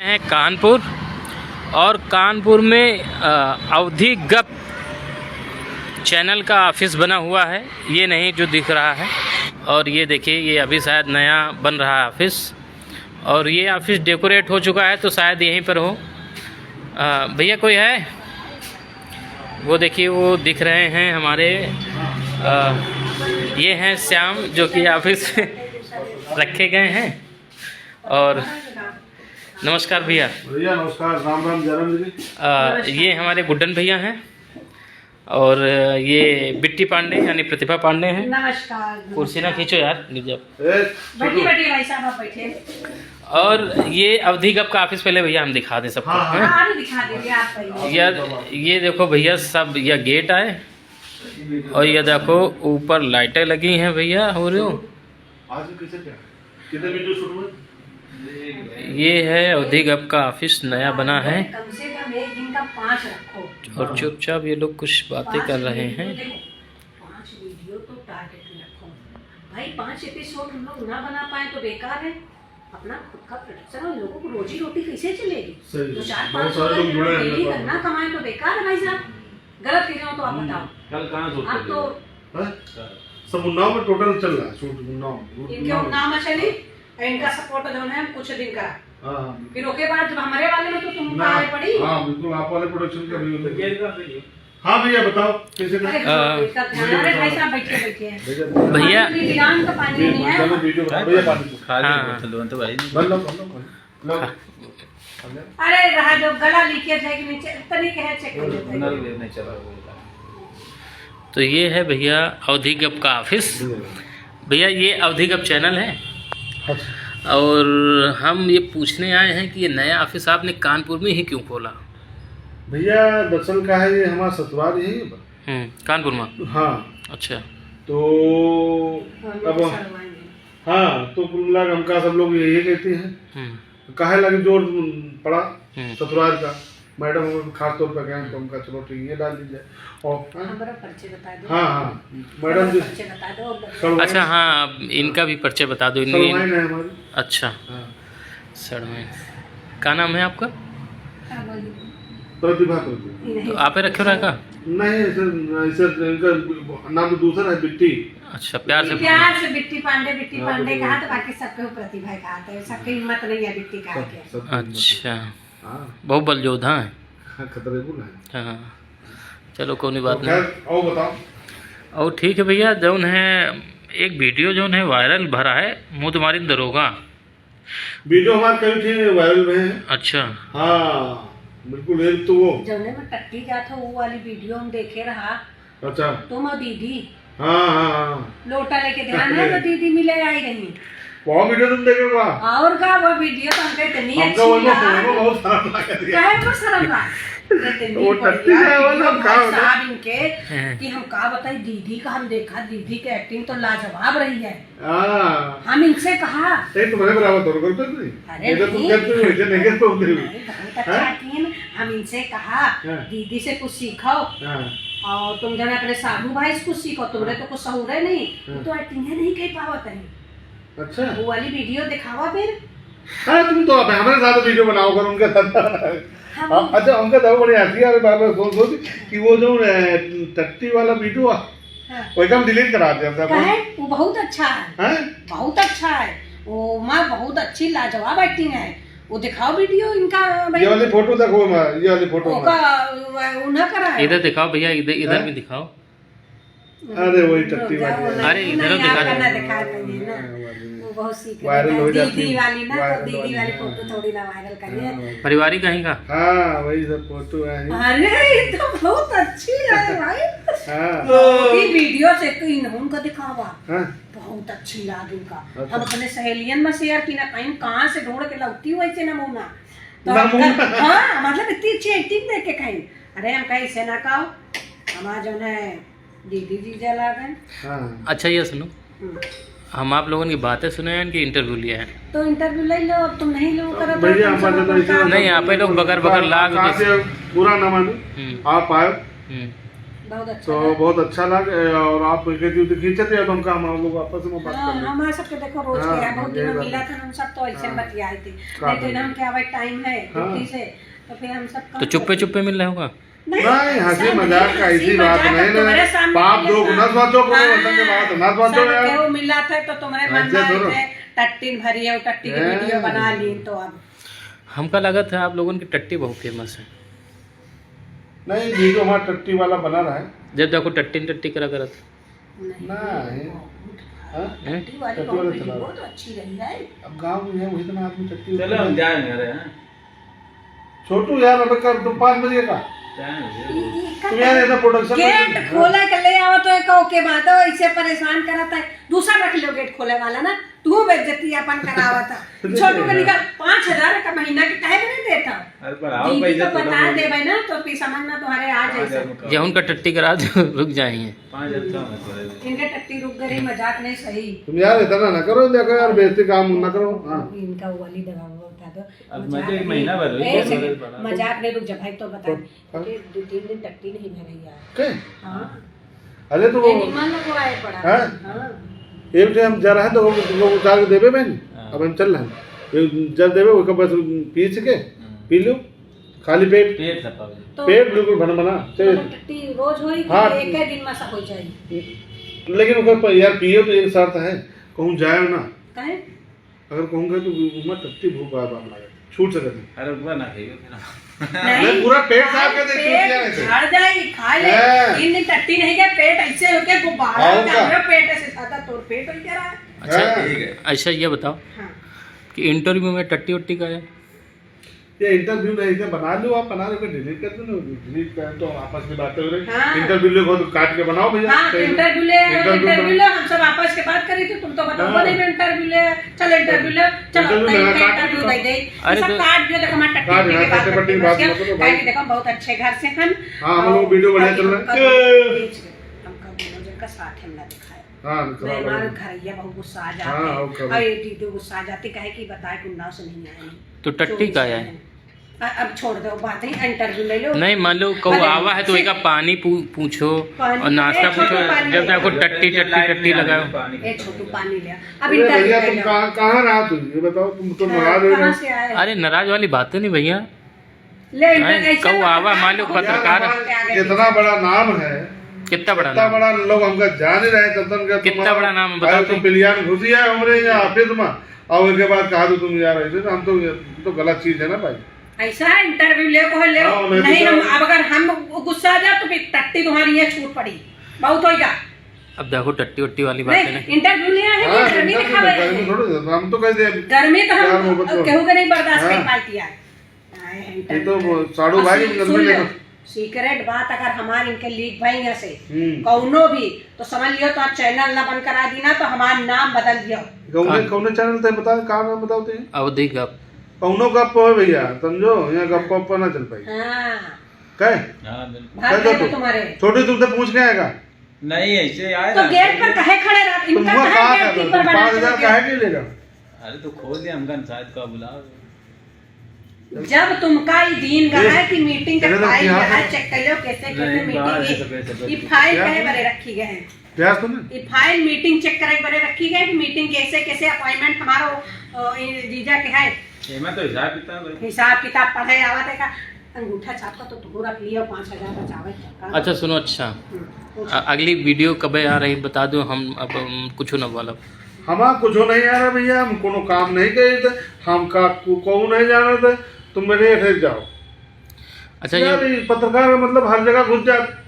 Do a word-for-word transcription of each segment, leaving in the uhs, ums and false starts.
हैं कानपुर, और कानपुर में, अ, अवधी गप चैनल का ऑफिस बना हुआ है। ये नहीं जो दिख रहा है, और ये देखिए, ये अभी शायद नया बन रहा है ऑफिस, और ये ऑफिस डेकोरेट हो चुका है, तो शायद यहीं पर हो। अ, भैया कोई है? वो देखिए, वो दिख रहे हैं हमारे, अ, ये हैं श्याम, जो कि ऑफिस में रखे गए हैं। और नमस्कार भैया। भैया नमस्कार, राम राम, जय राम जी। अ, ये हमारे गुड्डन भैया हैं, और ये बिट्टी पांडे यानी प्रतिभा पांडे हैं। नमस्कार, कुर्सी ना नमस्कार। खींचो यार, गिर जाओ। ए, बैठिए, छोटू। बैठिए भाई साहब, आप बैठिए। और ये अवधी गप का ऑफिस पहले भैया हम दिखा दें सबको, हाँ, हाँ। हैं? हाँ, अभी दिखा दीजिए आप पहले। यार, ये देखो भैया, सब यह गेट आए, और ये देखो ऊपर लाइटें लगी हैं भैया, हो रहे हो? आज कैसे क्या? कितने वीडियो शूट हुए? ये है अवधी गप का ऑफिस, नया बना है। कम से कम एक दिन का पाँच रखो। और चुपचाप ये लोग कुछ बातें कर रहे हैं। पाँच वीडियो तो टारगेट में रखो भाई। पाँच एपिसोड हम लोग ना बना पाए तो बेकार है। अपना खुद का प्रोडक्शन और लोगों को रोजी रोटी कैसे चलेगी? सही। दो चार, बहुत पाँच सारे लोग जुड़े हैं डेली हमारे करना, पास। कमाए तो बेकार है भाई साहब। गलत कह रहे हो तो आप बताओ। कल कहाँ शूट आप तो हैं? सब उन्नाव में टोटल चल रहा है शूट, उन्नाव में। इनके उन्नाव में चली, इनका सपोर्ट जो है कुछ दिन का। हाँ, हाँ। फिर ओके बाद जब हमारे वाले में तो तुम ना, पड़ी। हाँ, बिल्कुल, आप वाले प्रोडक्शन का भी। हाँ भैया, बताओ कैसे कर। अरे, हाँ। इसका ध्यान, अरे भाई साहब, बैठिए, बैठिए। भैया। पानी पी लो, इनका पानी नहीं है। चलो, वीडियो बनाओ, भैया, पानी पी लो। खाली हाँ। बोतल हो तो भाई। भर लो, भर लो, भर लो। लो। अरे, रहा दो, गला लीकेज है कि नहीं, चेक, तनी के है, चेक कर लेते हैं। नल नहीं चला हुआ। तो ये है भैया अवधी गप का ऑफिस। भैया, ये अवधी गप चैनल है। अच्छा। और हम ये पूछने आए हैं कि ये नया ऑफिस आपने कानपुर में ही क्यों खोला? भैया, दरअसल का है, ये हमारा ससुराल यही है। हम्म, कानपुर में? हाँ। अच्छा। तो अब, हाँ, तो कुल मिला के हमका सब लोग यही कहते हैं। हम्म। काहे लगे जोर पड़ा हम्म। ससुराल का, मैडम हम खास तौर पर गए तो उनका चलो ठीक है डाल दीजिए। और हाँ? हमारा परिचय बता दो। हाँ, हाँ, मैडम हमारा जी। परिचय बता दो और बताओ। सड़वाइन। अच्छा, हाँ, इनका भी परिचय बता दो, इनकी। सड़वाइन है हमारी। अच्छा। हाँ। सड़वाइन। का नाम है आपका? हाँ, बोलिए। प्रतिभा, प्रतिभा। नहीं। तो आपे रखे रहा का? नहीं, ऐसे, ऐसे इनका नाम तो दूसरा है, बिट्टी। अच्छा, प्यार से प्यार से बिट्टी पांडे, बिट्टी हाँ, पांडे बिट्टी कहा, तो पांडे। बाकी सबके वो प्रतिभा कहा, तो सबके हिम्मत नहीं है बिट्टी कहा सब, के। सबके हिम्मत है। अच्छा। हाँ। बहुत बलजोधा है। हाँ, खतरे को ना है। हाँ, चलो, कोई तो बात नहीं। खैर, और बताओ। और ठीक है भैया, जौन है, एक वीडियो जौन है वायरल भरा है, मुँह तुम्हारी दरोगा। वीडियो हमारे कई ठे वायरल में है। अच्छा। हाँ, बिल्कुल, एक तो वो। जौने में टट्टी जात हो, वो वाली वीडियो हम देखे रहा। अच्छा। तुम और दीदी। हाँ, हाँ, हाँ। लोटा लेके ध्यान है, अरे। तो दीदी मिले आई रही। वो वीडियो तुम देखे बा? और का, वो वीडियो तो हमके इतनी हमका अच्छी वो, लगा। वो बहुत शर्म लगा दिया। काहे को शर्म लगा? इतनी वो टट्टी बढ़िया है, वो वीडियो लोग भाई साहब इनके, हाँ। कि हम का बताई, दीदी का हम देखा, दीदी के एक्टिंग तो लाजवाब रही है। हाँ। हम इनसे कहा। नहीं, तुम्हारे बराबर थोड़ा करते नहीं। अरे इधर तुम नहीं। करते हो, इधर नहीं करते हो, फिर भी। नहीं, बहुत अच्छा हाँ? किए ना। हम इनसे कहा, हाँ। दीदी से कुछ सीखो। हाँ। और तुम जरा अपने साहू भाई से कुछ सीखो, तुमरे हाँ। तो कुछ सहूरे नहीं। हाँ। तो एक्टिंग नहीं कह पावत है। अच्छा। वो वाली वीडियो दिखावा फिर। हाँ, तुम तो अब हमारे साथ वीडियो बनाओ कर उनके साथ। हम हाँ, अच्छा, उनका तो बड़ी हंसी आ रही बार-बार सोच सोच कि वो जो, ए, टट्टी वाला वीडियो आ, हाँ। वो एकदम डिलीट करा दिया था। काहे? वो बहुत अच्छा है। हैं? बहुत अच्छा है। वो माँ बहुत अच्छी लाजवाब एक्टिंग है। वो दिखाओ वीडियो इनका भाई। ये वाली फोटो देखो माँ, ये वाली फोटो ओका, माँ। वो, वो ना करा है। इधर दिखाओ भैया, इधर, इधर हैं? भी दिखाओ। अरे, वही टट्टी वाली है। अरे, इधर दिखा दो। दिखा पाइए ना। हाँ, वाली। वो बहुत सीख रहे हैं। वायरल हो जाती है। दीदी वाली ना, तो वायरल दीदी वाली, वाली हाँ। फोटो थोड़ी ना वायरल करिए। हाँ, वाली। परिवारिक है इनका? हाँ, वही सब फोटो है। अरे, ये तो बहुत अच्छी है भाई। हाँ। ये वीडियो से तो इन्हों का दिखावा। हाँ। बहुत अच्छी लाग इनका। अच्छा। हम अपने सहेलियन में शेयर की ना, कहीं कहाँ से ढूंढ के लौटी वैसे नमूना। तो हम नमूना। कह-, हाँ, मतलब इतनी अच्छी एक्टिंग देख के कहीं, अरे हम कहीं से ना कहो, हमारा जो है दीदी जीजा लागन। हाँ। अच्छा, ये सुनो, हम्म। हम आप लोगन की बातें सुने हैं कि इंटरव्यू लिया है? तो इंटरव्यू ले लो, अब तुम नहीं लो, करो तो भैया, तुमसे हमारे तो कोई ऐसे काम नहीं, आप ही लोग बकर बकर कहाँ लाग से बुरा ना मानो, हम्म। आप आए, हम्म। बहुत अच्छा तो लगा। बहुत अच्छा लगे, और आप कहती हो तो खींचते हैं, तो हम कहा हम लोग आपस में बात हाँ, कर लें। हमारे सबके देखो रोज हाँ, के है, बहुत यही दिन में बात मिला है। था, हम सब तो ऐसे हाँ। बतियाए थे। का लेकिन बात हम है? क्या भाई, टाइम है हाँ। ड्यूटी से, तो फिर हम सब तो काम चुप्पे करते चुप्पे मिल रहे होगा? नहीं, नहीं, हंसी सब मजाक नहीं, का हंसी ऐसी बात मजाक नहीं है, ना। तुम्हारे सामने पाप मिला दोख था। ना सोचो, करो, हाँ, वतन के बात ना सोचो सब यार। केहू मिला था तो तुम्हारे मन ऐसे में थोड़ा। ऐसे टट्टी भरी है, टट्टी की हैं। वीडियो बना ली तो अब। हमका लगा था आप लोगन की टट्टी बहुत फेमस है। नहीं, वीडियो हमारा टट्टी वाला बना रहा है। जब देखो टट्टी न टट्टी करा करत। नहीं, नहीं। बहुत। हाँ? हैं? टट्टी वाली टट्टी वाला बहुत रही, चला। बहुत अच्छी रही है। अब गाँव में है, वही तो ना आदमी टट्टी चलो, उठा हम ले। जाएंगे, अरे, हाँ। छोटू यार, अबे कर, तुम पाँच बजे का? टाइम है। ई, ई, तुम यार, ऐसा प्रोडक्शन गेट में खोला के ले आवा तो एक ओके बात है, ऐसे परेशान करत है। दूसरा रख लो गेट खोले वाला ना। तू बेइज्जती अपन करावत है। छोटू के निकाल, पाँच हजार का महीना के काहे के नहीं देता? अरे बढ़ाओ दीदी पैसा को थोड़ा बता बहुत। देबे ना तो फिर समझ में तुम्हारे आ जाए सब। जौन का टट्टी करा दो, रुक जाएंगे। पाँच हजार कम है थोड़े। इनके टट्टी रुक गई, मजाक नहीं सही। तुम यार इतना ना करो, देखो यार बेइज्जती काम ना करो। हाँ। इनका वो वाली दवा वो बता दो। अब मजाक मैं तो एक नहीं, महीना भर हुई, ऐसे एक महीना भर। मजाक नहीं, रुक जा भाई, तो बता। तो, हाँ। कि दो तीन दिन टट्टी नहीं भरी यार। के? हाँ। अरे तो ये वो निमन लगवाए पड़ा। हाँ? हाँ। एक ठे हम जा रहा है तो वो लोग उतार के देबे बहन। हाँ। अब हम चल रहे हैं। ये जल देबे, ओकर बस पीस के, हम्म। पी लो, खाली पेट। पेट सफा हो जाए। तो पेट बिल्कुल भन बना। तो चलिए। टट्टी रोज होई कि हाँ। एक ही दिन में सब हो जाए? लेकिन ओकर पर यार पियो तो एक शर्त है, कहूँ जाए ना। काहे? अगर कहूँगा तो उमा टट्टी भूख बार बार लागे, छूट सकत नहीं। अरे रुकवा ना खाइयो फिर। नहीं, नहीं, पूरा पेट साफ कर दे, छूट पेट जाए से। झड़ जाए, खा ले। हाँ। तीन दिन टट्टी नहीं गया, पेट ऐसे हो गया, गुब्बारा हाँ, हो गया, का? मेरा पेट ऐसे ज्यादा तोर पेट हो गया रहा। अच्छा, हाँ। ठीक है। अच्छा, ये बताओ हाँ। कि इंटरव्यू में टट्टी वट्टी का है? ये इंटरव्यू नहीं, इसे बना लो आप, बना लो, डिलीट कर दो ना, डिलीट कर तो आपस में बातें हो रही। हाँ। इंटरव्यू ले बहुत काट के बनाओ भैया, हाँ, सही। इंटरव्यू ले, इंटरव्यू इंटरव्यू बना। ले, हम सब आपस के बात करी तो तुम तो बताओ हाँ। नहीं, इंटरव्यू ले, चलो इंटरव्यू ले, चलो इंटरव्यू तैं, लगा, तैं काट इंटरव्यू दो। दे दे। अरे सब तो काट दियो, देखो हमारा टट्टी काट, के हाँ, बात टट्टी करते की बात बस क्या, मत करो भाई। काहे कि देखो हम बहुत अच्छे घर से हन। हाँ, हम लोग और वीडियो बढ़िया चल रहा है। अभी हमका, हमका दोनों जन का साथ हम ना दिखाए। हाँ, मैं खराब हमारे है। घर ये बहुत गुस्सा आ जाते हाँ, हैं। और खराब। और ये दीदी गुस्सा आ जाती, काहे कि बताए कि उन्नाव से नहीं आए हैं। तो टट्टी चोरी का से है? आए हैं। अ-, अब छोड़ दो बात ही, इंटरव्यू ले लो। नहीं, मान लो कहू अरे, आवा है तो से- एका पानी पू-, पूछो पानी, और नाश्ता ए, छोटू, पूछो, पानी जब ले। देखो टट्टी, टट्टी, टट्टी लगाओ। पानी। ए, छोटू, पानी ले। अब अरे इंटरव्यू भैया, ले तुम लो। कहाँ, कहाँ रहा तुम? ये बताओ, तुम तो हाँ, नाराज हो कहाँ रहे हो। से आए? अरे, नाराज वाली बात है नहीं भैया। ले, नहीं, इंटर-, ऐसा कहू आवा, पत्रकार मान लो बहुत पत्रकार। बड़ा आगे इतना पीछे। बड़ा नाम है। कितना बड़ा इतना नाम? बड़ा लोग हमका जान ही रहे, तब तक कितना तुम्हारा बड़ा नाम है, बताओ भाई तो। पिलियान घुसी है हमरे यहाँ ऑफिस में, और उसके बाद कहा तो तुम यार ऐसे, तो हम तो, ये तो गलत चीज है ना भाई। ऐसा है, इंटरव्यू ले को है, ले। हाँ, नहीं नहीं, तो हम, अब अगर हम गुस्सा आ जाए तो फिर टट्टी तुम्हारी ये छूट पड़ी, बहुत होइगा। अब देखो टट्टी वट्टी वाली बात नहीं, है ना। इंटरव्यू ले आए हैं, हाँ, गर्मी इंटरव्यू दिखावे में हैं। गर्मी थोड़ी, हम तो कह दे गर्मी तो हम प्यार मोहब्बत को। केहू के नहीं बर्दाश्त कर हाँ। पाती है। आए हैं ये तो इंटरव्यू वो में। साढ़ू और भाई सी-, के घर में सुन लो, लेकर सीक्रेट बात अगर हमार इनके लीक भई यहाँ से हम्म। कौनो भी, तो समझ लियो तो आप चैनल ना बंद करा दी ना, तो हमार नाम बदल दियो। कौने, हाँ। कौने चैनल ते बता, का नाम बताओ ते? अवधी गप। कौनो गप हो भैया, समझो, यहाँ गप, गप ना चल पाई। हाँ। कहे? हाँ, बिल्कुल। भाग कह दो गए तो। तुम्हारे। छोटी तुमसे पूछ के आएगा। नहीं, ऐसे आए तो ना। गेट पर काहे खड़े रहा? तुम इनका हुआ काहे कहाँ गेट कर रहे हो? कीपर तुम बना पाँच हजार के काहे रखे? नहीं ले रहा? अरे, तो खोल दिया, हमका शायद का बुला। जब तुमका ई दिन ए, गए कि मीटिंग का अरे, तो फाइल क्या गए, है? चेक कर लो, कैसे, कैसे नहीं, मीटिंग बाहर है, की, सफेद, सफेद। ई फाइल क्या कहे है? बरे रखी गए हैं? प्याज तो नहीं? ई फाइल मीटिंग चेक करे बरे रखी गए कि मीटिंग कैसे, कैसे अपॉइंटमेंट हमारा, अ, ई जीजा के है? एमा तो हिसाब किताब है। हिसाब किताब पढ़े आवा देखा, अंगूठा छाप का तो तुहू रख लियो, पाँच हजार बचावे का। अच्छा, सुनो, अच्छा। हम्म, पूछो। अ-, अगली वीडियो कबे आ रही, बता दो, हम अब, हम कुछ न बोलब। हमार कुछो नहीं आ रहा भैया, हम कोनो काम नहीं करे थे, हम का को-, कहूँ नहीं जाना था, तुम मेरे ऐसे जाओ। अच्छा, ये यार, ये पत्रकार मतलब हर जगह घुस जात।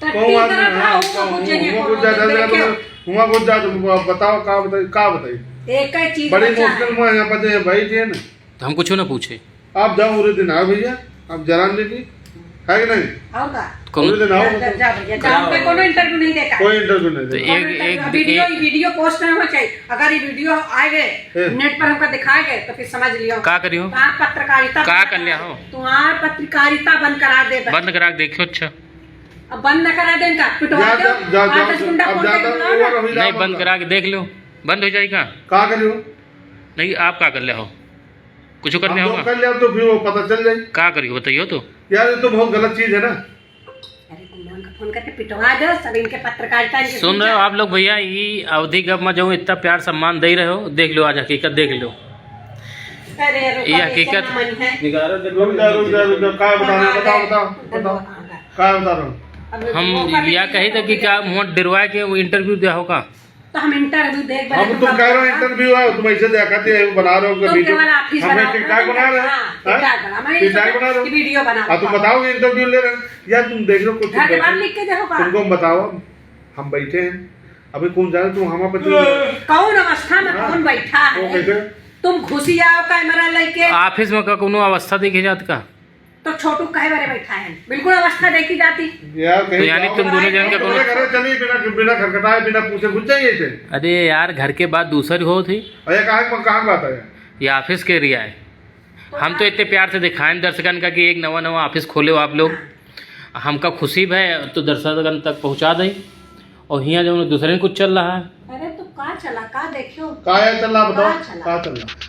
टट्टी कहूँ आदमी, तरह था, हाँ, हुआ कहूँ, घुस जाइए, हुआ कोनो घुस जात, दिन हर जगह देखे। तुम, हुआ घुस जात, तुम बताओ का बताई, का बताई? एक ही चीज बड़ी बचा है। मुश्किल में यहाँ पर जो है भाई जी है ना। तो हम कुछो ना पूछे। आप जाओ, उरे दिन आओ भैया, आप जरान लेके, है कि नहीं? और का? कौन? उरे दिन आओ। जा, जा, जा भैया, जा, हम पे कोनो इंटरव्यू नहीं देखा। कोई इंटरव्यू नहीं तो देखा। एक, कोनो इंटरव्यू, एक, वीडियो, एक वीडियो पोस्ट ना होना चाहिए। अगर ये वीडियो आ गए, ए। नेट पर हमका दिखाए गए, तो फिर समझ लियो। का करियो? आप पत्रकारिता का बंद कर लिया करा हो? दे। तुम्हार पत्रकारिता बंद करा दे बस। बंद करा के देखियो, अच्छा। अब बंद ना करा दे इनका, पिटवा जा, दो। जा, जा, आठ दस जा, गुंडा अब कौन ज्यादा देखने वाला? ओवर हो नहीं, बंद करा के देख लो, बंद हो जाएगा। का करियो? नहीं, आप का कर ले हो? कुछ करने हम होगा? कर ले तो फिर वो पता चल जाए। का करियो बताइयो तो। यार, ये तो बहुत गलत चीज है ना। अरे, गुमान का उनका के पिटवा दो, सब इनके पत्रकारिता, इनके सुन रहे हो आप लोग भैया, ई अवधी गप में जो इतना प्यार सम्मान दे रहे हो, देख लो आज हकीकत देख लो। अरे, रुको, ये ये हकीकत। चना मन है। रुक जा, रुक जा, रुक जा, का बता रहे हो? बताओ, बताओ, बताओ। का बता रहे हो? अब हम वो कर या कही था कि क्या मुँह डिरवा के वो interview दिया होगा? तो हम interview देख हम तुम कह रहे हो interview है, तुम ऐसे देखा थे, बना रहे हो तुम video। केवल आप ही हमें बनाओ, TikTok बना रहे हो? हाँ, हाँ? TikTok बना, हमें TikTok बना रहे हो? Video बना हाँ, तुम बताओ। बताओ interview ले रहे हैं। यार, तुम देख लो कुछ घर के बाहर लिख के देखो का? तुमको हम बताओ, हम बैठे हैं, अभी कौन जाने तुम हमारे पति कौन अवस्था में हाँ। कौन बैठा वो है? कैसे? तुम घुसी आओ camera लेके। Office में का कोनो अवस्था देखी जात का? तो छोटू काहे बारे बैठा है? बिल्कुल अवस्था देखी जाती। यार, कहीं तो यानी जाओ। तुम दोनों जन का तुम्हारे कोनो घरे चलिए, बिना, बिना खटखटाए, बिना पूछे घुस जाइए इसे। अरे यार, घर के बात दूसरी होत ही। अरे, कहाँ, कहाँ बात है? ये office के area है। हम तो इतने प्यार से दिखाएं दर्शकन का कि एक नवा, नवा office खोले हो आप लोग। हाँ। हमका खुशी भय तो दर्शकन तक पहुँचा दें। और हियाँ जो दूसरे कुछ चल रहा है। अरे तो का चला, का देखियो? का है चल रहा, बताओ, का चला? का चल रहा?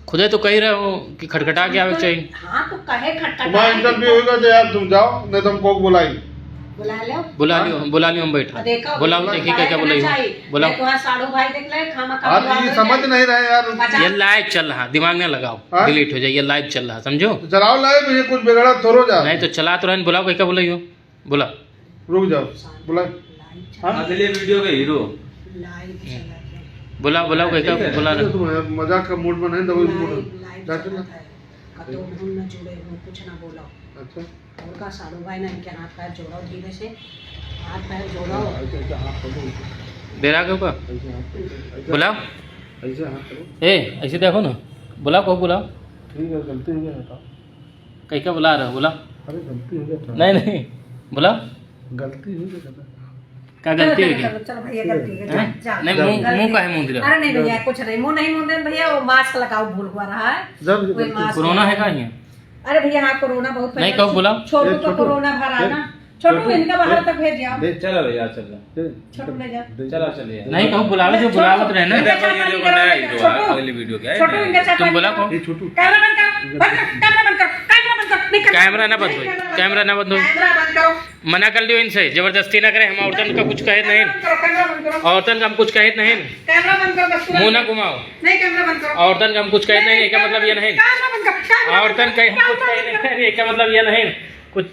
खुदे तो कही रहे हो कि खटखटा के आवे के चाहिए। हाँ, तो कहे खटखटा तुम्हारा के interview तो होगा तो यार तुम जाओ, नहीं तो हम को बुलाई। बुला लो। बुला लियो, हाँ? बुला लियो, हम बैठ रहे। देखो, बुलाओ, बुला देखिए क्या, क्या लेना बुलाई हो। चाहिए। बुलाओ। नहीं तो हाँ, साढ़ू भाई देख ले, खामा खा आज बुला ये दो समझ यार। नहीं रहे यार। बचा। ये live चल रहा, दिमाग ना लगाओ, हाँ? Delete हो जाए, ये live चल रहा, समझो? तो चलाओ live, ये कुछ बिगड़ा थोड़ो जा। नहीं तो चला तो रहे, बुलाओ, क्या, क्या बुलाई हो? बुला। रुक जाओ, बुला। हाँ? अगले video के hero। Live चलत है। बुला, बुलाओ, हाँ, ठीक है। बुला रहे। तुम मजाक का mood में नहीं, double mood में। Live, live जाते चलत ना। है। कतौ हम न जुड़े हो, कुछ ना बोलो। अच्छा। और का साढ़ू भाई ना इनके हाथ पैर जोड़ो धीरे से, हाथ पैर जोड़ो। हाँ, ऐसे, ऐसे हाथ पकड़ो। डेरा के ऊपर। ऐसे हाथ पकड़ो, ऐसे। बुलाओ। ऐसे हाथ पकड़ो। ए, ऐसे देखो ना, बुलाओ, को बुलाओ। ठीक है, गलती हो गया, हटाओ। कहीं का बुला रहे हो? बुला। अरे, गलती हो गया था। नहीं, नहीं, बुला। गलती हो गया था। का गलती हो गया? चलो, चलो भैया, गलती हो गया। हैं? जा, जा। नहीं, मुँह, गलती। मुँह काहे मूंद रहे हो? अरे नहीं भैया, कुछ नहीं, मुँह नहीं मूंदे भैया, वो mask लगाओ, भूल हुआ रहा है। जा भैया, वही गलती। Mask। कोरोना है का यहाँ? अरे भैया, हाँ, कोरोना बहुत नहीं, फैला। कहूँ बुलाओ। छोटू ए, का छोटू। कोरोना भरा ए, ना। छोटू, छोटू। इनका बाहर ए, तक भेज जाओ। दे। चलो भैया, चल रहा। ए, छोटू ले जा। दे। चलो, चलिए। नहीं, कहूँ बुलाओ, जो छोटू, बुलावत रहे ना। इनका चैनल video बनाया, छोटू। अगली video क्या है? छोटू, इनका चैनल तुम बुला को। ए, छोटू। Camera बंद करो, बंद करो, camera बंद करो, camera बंद करो, नहीं करना। Camera ना बंद होई, नहीं करना। Camera ना बंद होई। Camera बंद करो। मना कर लियो इनसे, जबरदस्ती ना करें, हम औरतन का कुछ कहे नहीं। Camera बंद करो, camera बंद करो। औरतन का हम कुछ कहे नहीं। Camera बंद करो, बस तुरंत। मुँह ना घुमाओ। नहीं, camera बंद करो। औरतन का हम कुछ कहे नहीं, इसका मतलब ये नहीं। Camera बंद करो, camera बंद करो। औरतन का हम कुछ कहे नहीं, इसका मतलब ये नहीं। कुछ